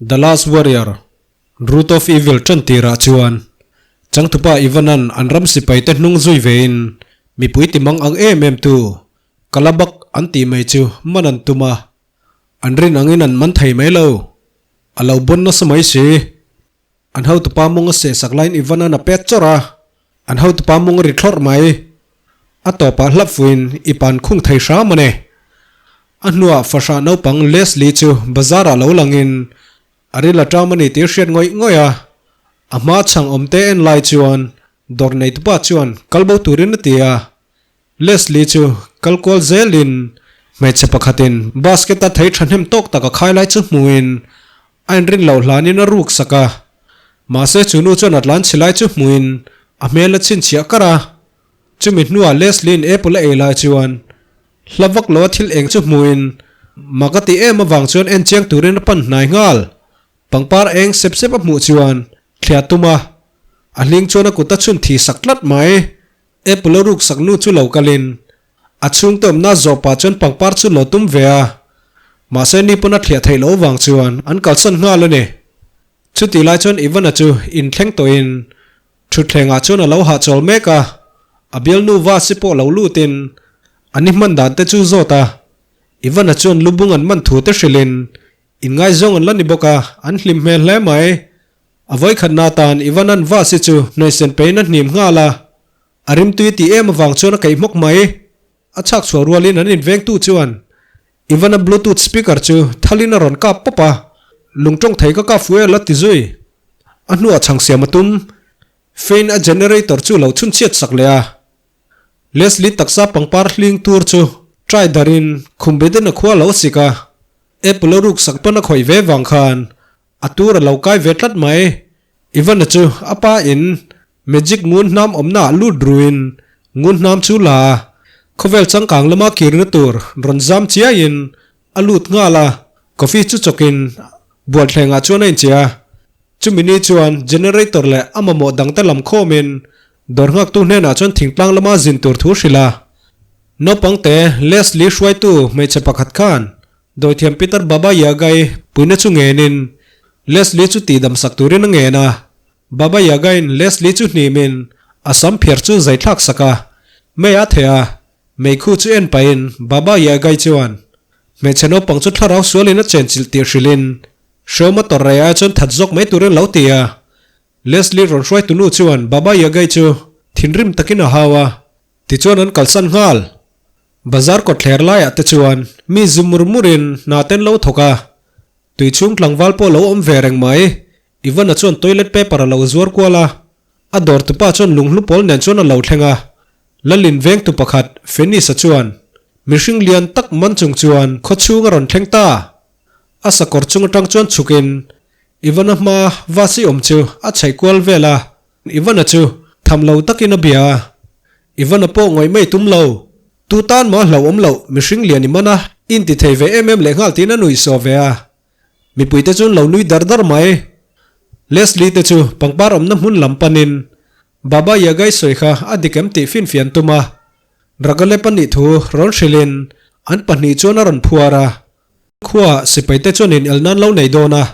The Last Warrior, Root of Evil tan tirah chuan changtupa Ivan-a'n an ram sipaite hnung zui vein mipui ti mang ang em em tu Kalabak an tih mai chu man an tum a, an rin angin an man thei mai lo. A lo bawn nasa mai si. An hotupa mawng a sehsak laiin Ivan-a'n a pet chawrh a, an hotupa mawng a ri thlawrh mai. A tawpah hlap fuin i pan khung thei hram a ni. A hnuah fahrah naupang Leslie chu bazar-ah lo langin a ril a ṭam a ni tih a hriat ngawih ngawih a. A hma chhang awmte en lai chuan dawr neitupa chuan kal bo turin a ti a. Leslie chu kal kual zelin hmeichhe pakhatin basket-a thei thahnem tawk tak a khai lai chu hmuhin a inrin loh hlanin a ruk sak a. Mahse chu nu chuan a tlan chhi lai chu hmuhin a hmel a chhinchhiah kar a. Chumi hnuah Leslie-in apple a ei lai chuan hla vak loa thil eng chu hmuhin mak a tih em avang chuan en chiang turin a pan hnai nghal. Pangpar eng sep sep a hmuh chuan thliah tum a, a hling chuan a kut a chhun thi sak tlat mai. Apple a ruk sak nu chu lo kalin a chhungte awmna zawh pah chuan pangpar chu lo tum ve a, mahse ni pawn a thliah theih loh vang chuan an kalsan nghal a ni. Chutih lai chuan Ivana chu inthleng tawhin thutthlengah chuan a lo hahchawl mek a, a bialnu Vasi pawh lo lutin an i hman dan te chu zawt a, Ivana chuan lubung an man thu te hrilhin inngaizawng an la ni bawk a, an hlim hmel hle mai. A vawikhatna atan Ivan-a'n Vasi chu hnawihsen peiin a hnim nghal a, a rimtui tih em avang chuan a keih hmawk mai. A chhak chhuah rualin an invengtu chuan Ivan-a bluetooth speaker chu thalin a rawn kap pawp a, lungtawng thei ka kap fuel a ti zui. A hnuah chhang siam a tum. Fein a generator chu lo chhunchhiat sak leh a. Leslie taksa pangpar hling tur chu try darin khum beden a khua lo sik a, Apple a ruk sak pawn a khawih ve vang khan A tur a lo kai ve tlat mai. Ivan-a chu a pa in Magic ngun hnam awmna ah lut ruin ngun hnam chu la a, khawvel changkang lama kirna tur rawn zam chiaiin a lut nghal a, coffee chu chawkin bualthleng ah chuan a incheh a. Chumi ni chuan generator leh a mamawh dangte lam khawmin dawr nghaktu hnenah chuan thingtlang lama zin tur thu hrilh a. Naupangte Leslie hruaitu hmeichhe pakhat khan Dawithiam Peter Baba Yaga-i puina chu ngenin Leslie chu tihdam sak turin a ngen a. Baba Yaga-in Leslie chu hnimin a sam phiar chu zai thlak sak a. Mei a theh a, meikhu chu en pahin Baba Yaga-i chuan hmeichhe naupang chu thlarau sualin a chenchilh tih hrilhin hreawm a tawrh rei ai chuan that zawk mai turin lo ti a. Leslie rawn hruaitunu chuan Baba Yaga-i chu thinrim takin a hau a, tichuan an kalsan nghal. Bazar kawtthler laiah te chuan mi zu mur murin hna ten lo thawk a, tui chhung tlangval pawh lo awm ve reng mai. Ivan-a chuan toilet paper a lo zuar kual a, a dawr tupa chuan lunghlu pawl nen chuan a lo thleng a. Lalin vengtu pakhat Fenis-a chuan mihring lian tak man chung chuan khaw chhung a rawn thleng ta. A sakawr chung atang chuan chhukin Ivan-a hma vasi awm chu a chhaih kual vel a. Ivan-a chu tham lo takin a bia a, Ivan-a pawh ngawih mai tum lo. Tu tan mah hlauhawm loh mihring lian i man a, in ti thei ve em em leh nghal tiin a nuih saw ve a. Mipui te chuan lo nui dar dar mai. Leslie te chu pangpar awmna hmun lam panin Baba Yagai sawi kha a dik em tih finfian tum a. Ragale pahnih thu rawn hrilhin an pahnih chuan a rawn phuar a. Khua sipai te chuan in el nan lo nei dawn a,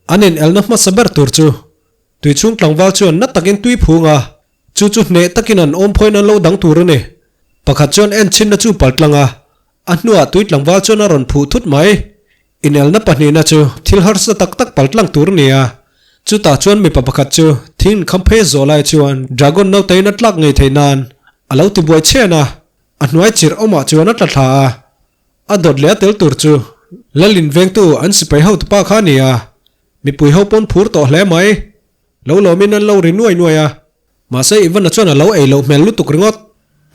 an in elna hmasa ber tur chu tui chhung tlangval chuan na takin tui phung a, chu chu hneh takin an awm phawiin an lo dang tur a ni. Pakhat chuan en chhinna chu pal tlang a, a hnuah tui tlangval chuan a rawn phuh thut mai. Inelna pahnihna chu thil harsa tak tak pal tlang tur a ni a, chutah chuan mipa pakhat chu thing inkham phei zawh lai chuan dragon naute-in a tlak ngei theih nan a lo tibuai chhen a, a hnuai chirh awmah chuan a tla thla a. A dawt leh a tel tur chu Lalin vengtu an sipai ho tupa kha a ni a, mipui ho pawn phur tawh hle mai. Lo lawmin an lo ri nuai nuai a, mahse Ivan-a chuan a lo ei loh hmel lutuk ringawt.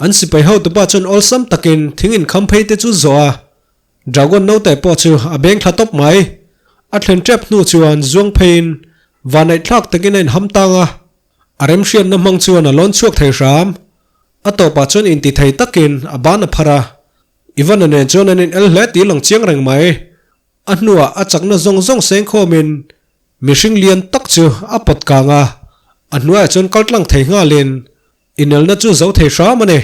An sipai ho tupa chuan awlsam takin thing inkham phei te chu zawh a, Dragon naute pawh chu a beng thla tawp mai. A thlen tep hnu chuan zuang pheiin vanneih thlak takin a inham tang a, a remhriatna hmang chuan a lawn chhuak thei hram. A tawpah chuan intithei takin a ban a phar a, Ivan-a nen chuan an in el hle tih lang chiang reng mai. A hnuah a chakna zawng zawng seng khawmin mihring lian tak chu a pawt kang a, a hnuaiah chuan kal tlang thei nghalin inelna chu zo thei hram a ni.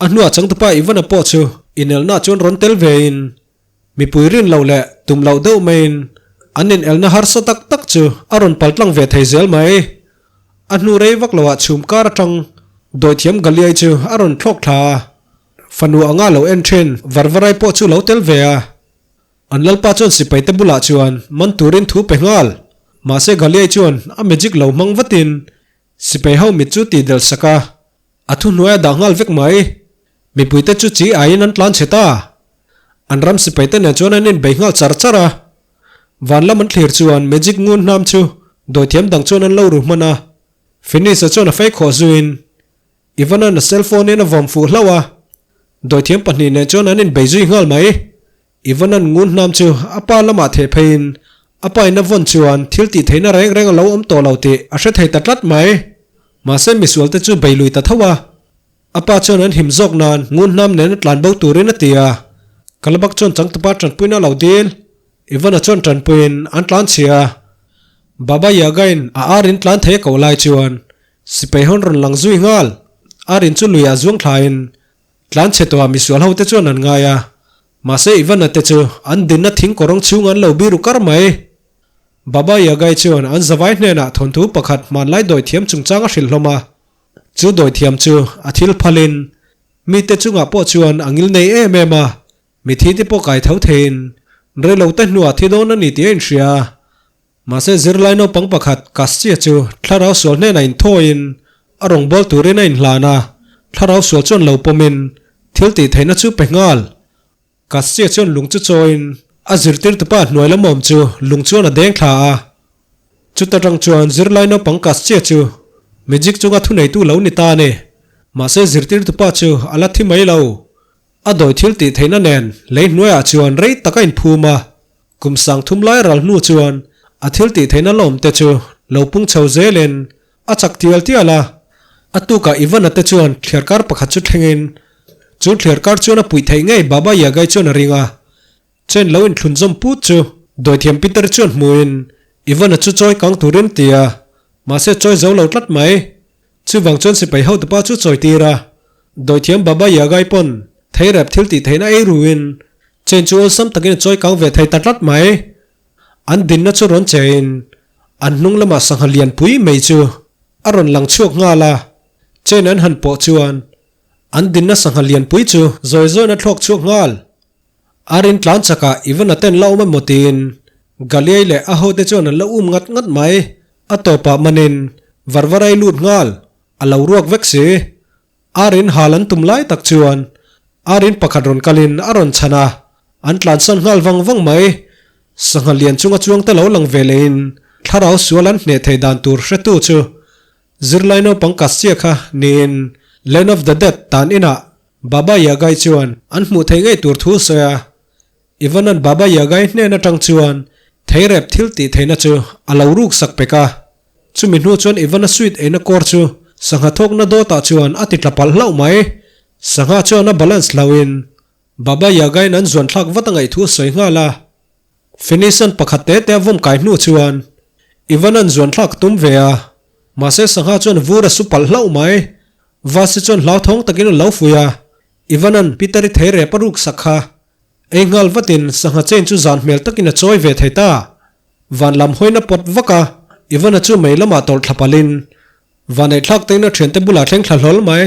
A hnuah changtupa Ivan-a pawh chu inelnaah chuan rawn tel vein mipui rin loh leh tum loh deuh maiin An inelna harsa tak tak chu a rawn paltlang ve thei zel mai. A hnu rei vak loah chhum kar atang dawithiam Galiai chu a rawn thlawk thla a, fanu anga lo en thin Varvarai pawh chu lo tel ve a. An lalpa chuan sipaite bulah chuan man turin thu pe nghal. Mahse Galiai chuan a magic lo hmang vatin sipai ho mit chu tih delh sak a, a thuhnuai a dah nghal vek mai. Mipuite chu chi aiin an tlan chhe ta. An ram sipaite nen chuan an inbei nghal char char a. Van lam an thlir chuan magic ngun hnam chu dawithiam dang chuan an lo ru hman a. Finis-a chuan a fei khawh zuiin Ivan-a'n a cell phone-in a vawm fuh hlauh a. Dawithiam pahnih nen chuan an inbei zui nghal mai. Ivan-a'n ngun hnam chu a pa lamah theh pheiin a pa-in a vawn chuan thil tih theihna reng reng a lo awm tawh lo tih a hre thei ta tlat mai. Mahse misualte chu bei lui ta tho a. A pa chuan an him zawk nan ngun hnam nen a tlan bo turin a ti a. Kalabak chuan changtupa tanpuina a lo dil. Ivan-a chuan tanpuiin an tlan chhia a. Baba Yaga-in a ar in tlan thei a koh lai chuan sipai hawn rawn lang zui nghal. Ar in chu luiah zuang thlain tlan chhe tawhah misual ho te chuan an ngai a. Mahse Ivan-a te chu an dinna thing kawrawng chhung an lo biru kar mai. Baba Yaga-i chuan an zavai hnenah thawnthu pakhat hmanlai dawithiam chungchang a hrilh hlawm a. Chu dawithiam chu a thil phalin mite chungah pawh chuan a ngil nei em em a, mithi te pawh kai tho theiin reilote hnuah thi dawn a ni tih a inhria a. Mahse zirlai naupang pakhat Kastia chu thlarau sual hnenah inthawiin a rawngbâwl turin a inhlan a, thlarau sual chuan lo pawmin thil tih theihna chu pe nghal. Kastia chuan lung chu chawiin a zirtirtupa hnuai lam awm chu lung chuan a deng thla a. Chuta tang chuan zirlai naupang Kastia chu magic chunga thuneitu lo ni ta a ni. Mahse zirtirtupa chu a la thi mai lo. A dawi thil tih theihna nen lei hnuaiah chuan rei tak a inphum a. Kum sang thum lai ral hnu chuan a thil tih theihna lawm te chu lo pung chho zelin a chak tial tial a. A tukah Ivan-a te chuan thliarkar pakhat chu thlengin chu thliarkar chuan a puih theih ngei Baba Yaga-i chuan a ring a. Chen lo inthlun zawm put chu dawithiam Peter chuan hmuhin Ivan-a chu chawi kang turin a ti a, mahse chawi zo lo tlat mai. Chuvang chuan sipai hotupa chu chawi tir a, dawithiam Baba Yaga-i pawn theirep thil tih theihna ei ruin chen chu awlsam takin a chawi kang ve thei ta tlat mai. An dinna chu rawn chein an hnung lamah sangha lian pui mai chu a rawn lang chhuak nghal a, chain an han pawh chuan an dinna sangha lian pui chu zawi zawiin a thlawk chhuak nghal. A rin tlan chakah Ivan-a ten la awm emaw tiin Galiai leh a hote chuan an la um ngat ngat mai. A tawpah manin Varvarai lut nghal a lo ruak vek si. Arin hal an tum lai tak chuan Arin pakhat rawn kalin a rawn chhan a, an tlansan nghal vang vang mai. Sangha lian chunga chuangte lo lang ve lehin thlarau sual an hneh thei dan tur hretu chu zirlai naupang Kassia kha niin Land of the Dead tan inah Baba Yaga-i chuan an hmuh theih ngei tur thu a sawi a. Ivan-a'n Baba Yaga-i hnen atang chuan theirep thil tih theihna chu a lo ruk sak pek a. Chumi hnu chuan Ivan-a sweet eina kawr chu sangha thawkna dawtah chuan a ti tla palh hlauh mai. Sangha chuan a balance hlauhin Baba Yaga-in an zuan thlak vat a ngaih thu a sawi nghal a. Finis-a'n pakhat te te a vawm kai hnu chuan Ivan-a'n zuan thlak a tum ve a, mahse sangha chuan vur a su palh hlauh mai. Vasi chuan hlauthawng takin a lo fuih a, Ivan-a'n Peter-i theirep a ruk sak kha ei nghal vatin sangha chain chu zan hmel takin a chawi ve thei ta. Van lam hawiin a pawt vak a, Ivan-a chu mei lamah tawlh thla palhin vanneih thlak takin a thiante bulah thleng thla hlawl mai.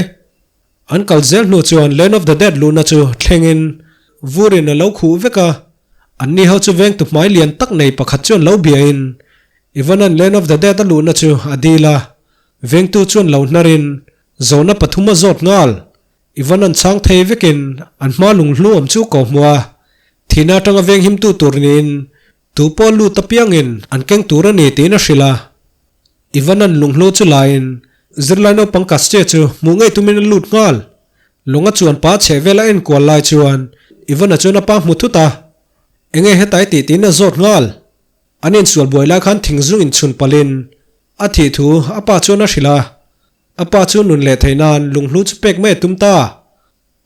An kal zel hnu chuan Land of the Dead luhna chu thlengin vurin a lo khuh vek a, anni ho chu vengtu hmai lian tak nei pakhat chuan lo biain Ivan-a'n Land of the Dead a luhna chu a dil a, vengtu chuan lo hnarin zawhna pathum a zawt nghal. Ivan-a'n chhang thei vekin an hma lunghlu awm chu ko hmu a, thihna atanga venghimtu tur niin Tu pawh lut apiangin an keng tur a ni tiin a hrilh a. Ivan-a'n lunghlu chu laiin zirlai naupang Kastia chu hmuh ngei tumin a lut nghal. Lunga chuan pa chheh vel a enkual lai chuan Ivan-a chuan a pa hmu thut a. Enge hetai tih tiin a zawt nghal. An insual buai lai khan thingzung inchhun palhin a thih thu a pa chuan a hrilh a. A pa chu nun leh theih nan lunghlu chu pek mai a tum ta.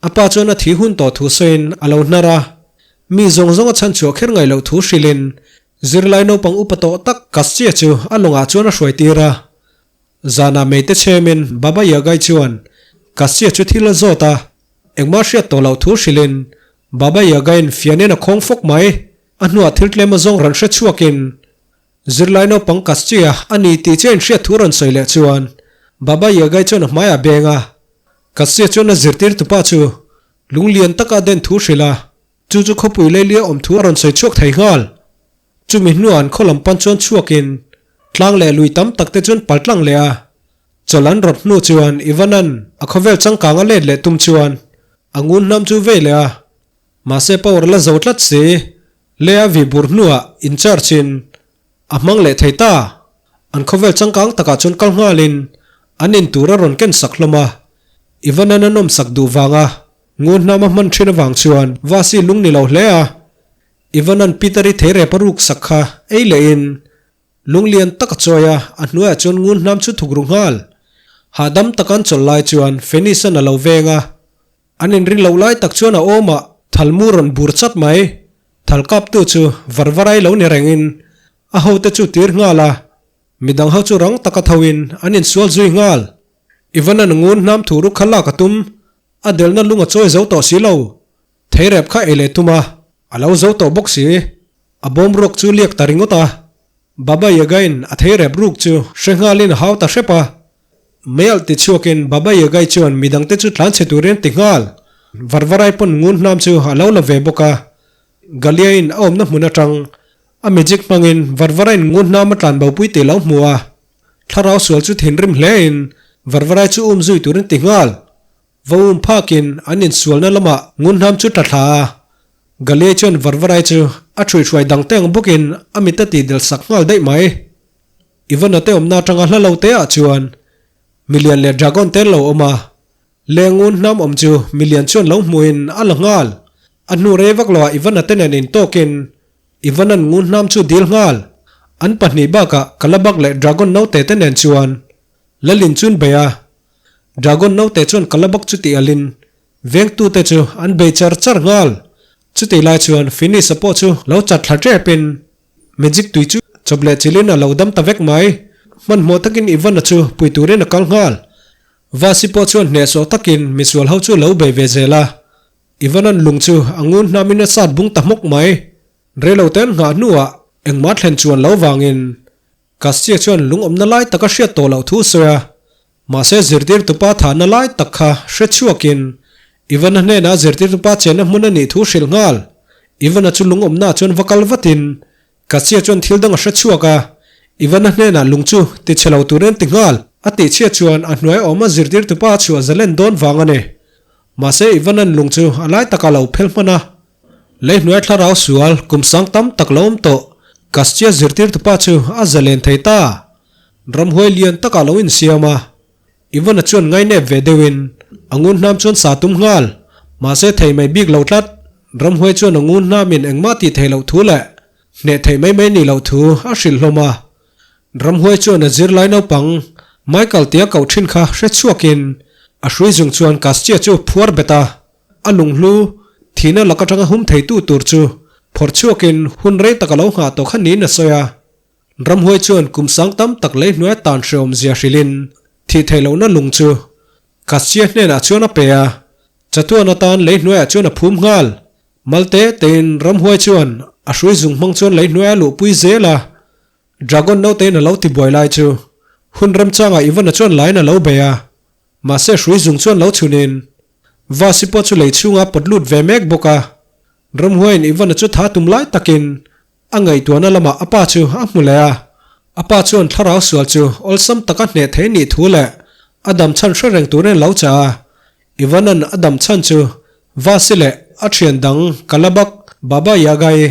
A pa chuan a thi hun tawh thu sawiin a lo hnar a, mi zawng zawng a chhan chhuah kher ngaih loh thu hrilhin zirlai naupang upa tawh tak Kastia chu a lawngah chuan a hruai tir a. Zanah meite chhemin Baba Yaga-i chuan Kastia chu thil a zawt a, engmah hriat tawh loh thu hrilhin Baba Yaga-in fianin a khawng fawk mai. A hnuah thil tlem azawng rawn hre chhuakin zirlai naupang Kastia a ni tih chiah inhriat thu rawn sawi leh chuan Baba Yagai chuan a hmaiah beng a. Kastia chuan a zirtir tupa chu lunglian taka a den thu hrilh a, chu chu khawpui leilia awm thu a rawn sawi chhuak thei nghal. Chumi hnuah an khaw lam pan chuan chhuakin tlang leh lui tam tak te chuan pal tlang leh a. Chawlh an rawt hnu chuan Ivan-a'n a khawvel changkang a let leh tum chuan a ngun hnam chu vei leh a. Mahse power la zo tlat si, le a vi bur hnuah in charge in a hmang leh thei ta. An khawvel changkang takah chuan kal nghalin an in tur a rawn ken sak hlawm a. Ivan-a'n a nawmsak duh vanga ngun hnam a hman thin avang chuan Vasi lung ni lo hle a. Ivan-a'n Peter-i theirep a ruk sak kha ei lehin Lunglian tak a chawi a, a hnuaiah chuan ngun hnam chu thuk ru nghal. Hahdam taka an chawlh lai chuan Fenis-a'n a lo veng a. An inrin loh lai tak chuan a awmah thalmu rawn bur chat mai. Thal kaptu chu Varvarai lo ni rengin a hote chu tir nghal a, midang ho chu rang taka thoin an insual zui nghal. Ivan-a'n ngun hnam thu ruk kha lak a tum, a delna lung a chawi zo tawh si lo. Theirep kha ei leh tum a, a lo zo tawh bawk si. A bawm ruak chu liak ta ringawt a, Baba Yaga-in a theirep ruk chu hre nghalin a hau ta hrep a. Meialh ti chhuakin Baba Yaga-i chuan midangte chu tlanchhe turin a ti nghal. Varvarai pawn ngun hnam chu a lo la ve bawk a. Galia-in a awmna hmun atang a magic hmangin Varvaraiin ngun hnam a tlan bopui tih lo hmu a. Thlarau sual chu thinrim hlein Varvarai chu um zui turin a ti nghal. Va um phakin an insualna lamah ngunhnam chu tla thla a, Galia chuan Varvarai chu a ṭhuihhruai dang te ang bawkin a mit a tih del sak nghal daih mai. Ivana te awmna atanga hla lo te ah chuan milian leh dragon te an lo awm a, le ngunhnam awm chu milian chuan lo hmuhin a la nghal. A hnu rei vak loah Ivana te nen intawkin Ivana'n ngunhnam chu dil nghal. An pahnih bakah Kalabak leh dragon naute te nen chuan Lalin chuan bei a, Dragon naute chuan Kalabak chu tih alin vengtute chu an bei char char nghal. Chutih lai chuan Finis-a pawh chu lo chat thla tepin Magic tui chu chawp leh chilhin a lo dam ta vek mai. Hmanhmawh takin Ivan-a chu pui turin a kal nghal. Vasi pawh chuan hnehsawh takin misual ho chu lo bei ve zel a. Ivan-a'n lung chu a ngun hnamin a sat bung ta hmawk mai. Reilote an nghah hnuah engmah thlen chuan lo vangin Kastia chuan lungawmna lai tak a hriat tawh loh thu a sawi a, mahse zirtirtupa thahna lai tak kha hre chhuakin Ivan-a hnenah zirtirtupa chenna hmun a nih thu hrilh nghal. Ivan-a chu lungawmnaah chuan va kal vatin Kastia chuan thil dang a hre chhuak a, Ivan-a hnenah lung chu ti chhe lo turin a ti nghal. A tih chhiat chuan a hnuai awma zirtirtupa a chhuah zalen dawn vang a ni. Mahse Ivan-a'n lung chu a lai takah lo phel hman a. Lei hnuai thlarau sual kum sang tam tak lo awm tawh, Kastia zirtirtupa chu a zalen thei ta. Ramhuai lian takah lo insiam a, Ivan-a chuan ngainep ve deuhin a ngun hnam chuan sa tum nghal. Mahse thei mai bik lo tlat, Ramhuai chuan a ngun hnamin engmah tih theih loh thu leh hneh theih mai mai nih loh thu a hrilh hlawm a. Ramhuai chuan a zirlai naupang Michael tia koh thin kha hre chhuakin a hrui zung chuan Kastia chu phuar bet a. A lunghlu, thihna lak atanga hum theitu tur chu phawrh chhuakin hun rei tak a lo nghah tawh kha niin a sawi a. Ramhuai chuan kum sang tam tak lei hnuaia tan hreawm zia hrilhin thih theih lohna lung chu Kasia hnenah chuan a pe a, chatuan atan lei hnuaiah chuan a phum nghal. Malte tein Ramhuai chuan a hrui zung hmang chuan lei hnuaia luhpui zel a, Dragon naute in a lo ti buai lai chu hun remchangah Ivan-a chuan lain a lo bei a, mahse hrui zung chuan lo chhunin Vasi pawh chu lei chhungah a pawt lut ve mek bawk a. Ramhuaiin Ivan-a chu tha tum lai takin a ngaihtuahna lamah a pa chu a hmu leh a, a pa chuan thlarau sual chu awlsam taka hneh thei nih thu leh a dam chhan hre reng turin a lo chah a. Ivan-a'n a dam chhan chu Vasi leh a thian dang Kalabak, Baba Yaga-i,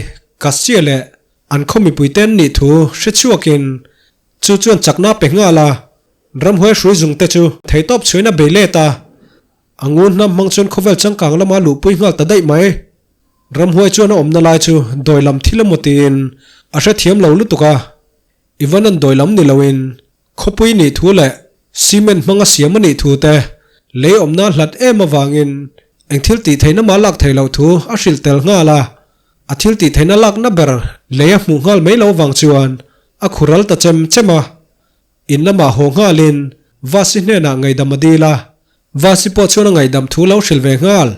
Kassia leh An khaw mipuite an nih thu hre chhuakin chu chuan chakna pe nghal a, ramhuai hrui zungte chu theihtawp chhuain a bei let a, a ngun hnam hmang chuan khawvel changkang lama luhpui nghal ta daih mai. Ramhuai chuan a awmna lai chu dawi lam thil emaw tiin a hrethiam lo lutuk a, Ivan an dawi lam ni loin Khawpui nih thu leh cement hmanga siam a nih thu te, lei awmna hlat em avangin eng thil tih theihna mah lak theih loh thu a hrilh tel nghal a. A thil tih theihna lakna ber lei a hmuh nghal mai loh vang chuan a khural ta chem chem a. In lamah haw nghalin Vasi hnenah ngaihdam a dil a, Vasi pawh chuan a ngaihdam thu lo hrilh ve nghal.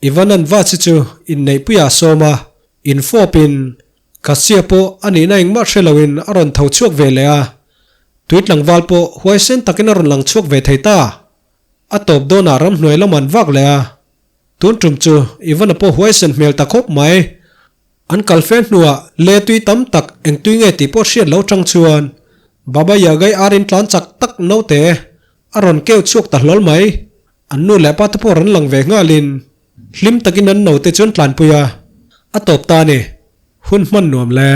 Ivan-a'n Vasi chu inneihpuiah a sawm a. Infawpin Cassia pawh a nihna engmah hre loin a rawn tho chhuak ve leh a, tui tlangval pawh huaisen takin a rawn lang chhuak ve thei ta. A tawp dawnah ramhnuai lam an vak leh a, tun tum chu Ivan-a pawh huaisen hmel ta khawp mai. An kal fe hnuah le tui tam tak eng tui nge tih pawh hriat lo chang chuan Baba Yaga-i arin tlan chak tak naute a rawn keu chhuak ta hlawl mai. An nu leh pa te pawh rawn lang ve nghalin hlim takin an naute chu an tlanpui a, a tawp ta a ni. Hun hman nuam le.